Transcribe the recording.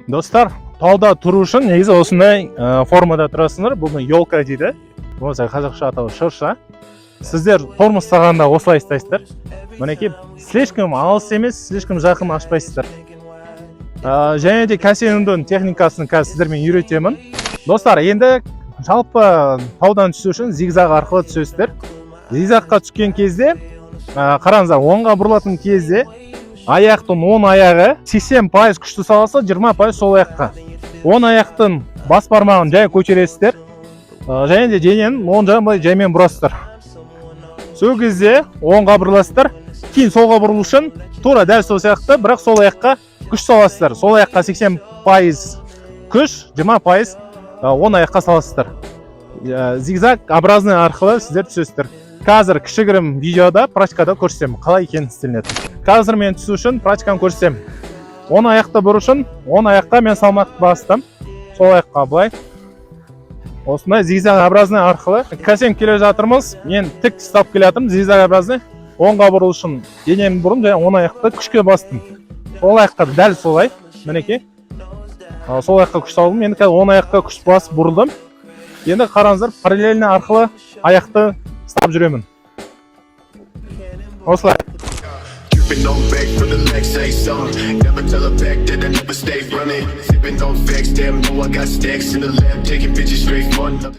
Достар, тауда тұру үшін негізі осындай формада тұрасыңдар. Бұны елка дейді, болмаса қазақша атауы шырша. Сіздер тормоз ұстағанда осылай ұстайсыздар. Мінекей, слишком алыс емес, слишком жақын ашпайсыздар. Және де кәсенудің техникасын қазір сіздермен үйретемін. Достар, енді жалпы таудан түсу үшін зигзаг арқылы түсесіздер. Зигзагқа түскен кезде, қараңыздар, оңға бұрылатын кезде аяқтың оң аяғы 80% күшті саласа, 20% сол аяққа. Оң аяқтың бас бармағын жай көтересіздер, және де дененің оң жағын былай жаймен бұрасыздар. Сол кезде оңға бұрыласыздар. Кейін солға бұрылу үшін тура дәл сол сияқты, бірақ сол аяққа күш саласыздар. Сол аяққа 80% күш, 20% оң аяққа саласыздар. Зигзаг образный арқылы сіздер түсесіздер. Қазір кішігірім видеода, практикада көрсетемін, қалай екенін істелінеді. Қазір мен түсу үшін практиканы көрсетемін. Оң аяқты бұру үшін оң аяққа мен салмақ бастым, сол аяққа былай, осындай зигзаг образный арқылы кәсем келе жатырмыз. Мен тік ұстап келе жатырмын. Зигзаг образный оңға бұрылу үшін денемді бұрдым және оң аяқты күшке бастым. Сол аяққа да дәл солай, мінекей. Сол аяққа күш салдым. Енді қазір оң аяққа күш басып бұрылдым. Енді қараңыздар, параллельно арқылы аяқты ұстап жүремін осылай. Dripping on back for the legs, say something. Never tell a back that I never stay running. Sipping on facts, damn, know I got stacks in the lab, taking bitches straight for nothing.